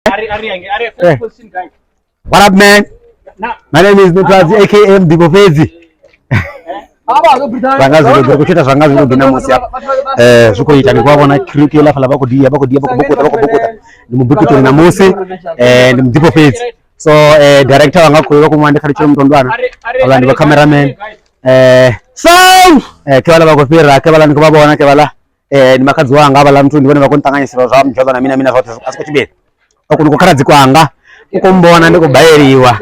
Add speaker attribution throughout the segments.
Speaker 1: Eh. What up, man? My name is Nutwazi aka Mdibo Fedzi. Zvanga zvino kuchita zvanga zvino gina musi apa. Eh, zwi khou ita ndi khou vhona crew ke la fhala vha khou dia vha khou dia vha khou bokota vha khou bokota. Ndi mubikutoni na musi eh ndi Mdibo Fedzi. So eh director wanga khou vha khou ṅwanda kha litshilo mutondwana. Avha ndi vha cameraman. Eh
Speaker 2: Sound!
Speaker 1: eh ke vhala vha khou fhira ke vhala ndi khou vha vhona ke vhala eh ndi makhadzi wanga havhaḽa muthu ndi vhone vha khou nṱanganyisela zwa mdzhoḓo na mina mina zwoṱhe a si khou tshibeli o kona kukhaladzi kwanga u khou mbona ndi khou baleliwa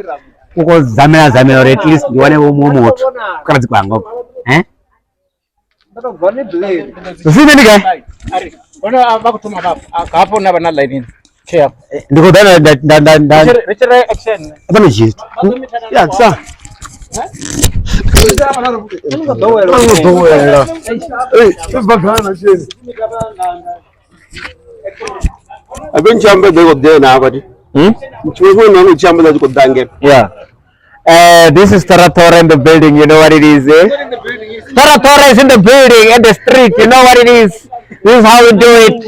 Speaker 1: u khou zamela zamela uri at least ndi wane vho muṅwe muthu kukhaladzi kwanga uko eh zwine ndi gai ndi khou ḓa nda nda nda nda nda dzhia ya sa
Speaker 2: Ḓowela.
Speaker 3: Abe ntshi amba ḓo khou ḓena hafha thi.
Speaker 2: Hmm?
Speaker 3: Tshiṅwe tshifhinga na tshi amba ḓo tshi khou ḓa ngeno.
Speaker 2: Yeah. This is Tara Tora in the building. You know what it is, eh? Tara Tora is in the building at the street. You know what it is. This is how we do it.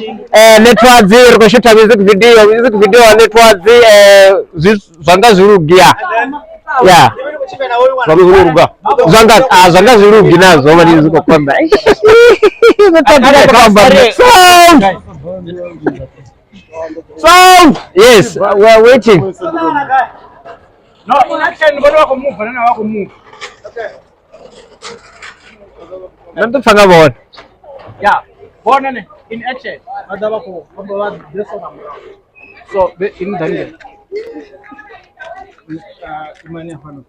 Speaker 2: Netwazi ri khou shutha music video. Music video wa Netwazi zwa nga zwi lugi ya. Yeah.
Speaker 3: Zwa zwi luga.
Speaker 2: Zwa nga ah zwa nga zwi lugi nazwo vha zwi khou konḓa. Netwazi khou amba. Sound. Sound. Yes, we are waiting.
Speaker 4: No, in action vhone vha khou move na vha khou move.
Speaker 2: Nṋe ndo pfa nga vhone.
Speaker 4: Yeah. Vhone ne in action vha ḓa vha khou vha vha dress nga murahu. So be in dange. Imani hafhano.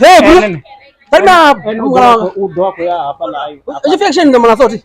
Speaker 5: Hey, bro.
Speaker 4: Ne.
Speaker 5: Bana,
Speaker 4: U ḓo ya hafha live.
Speaker 5: action nga mala soti.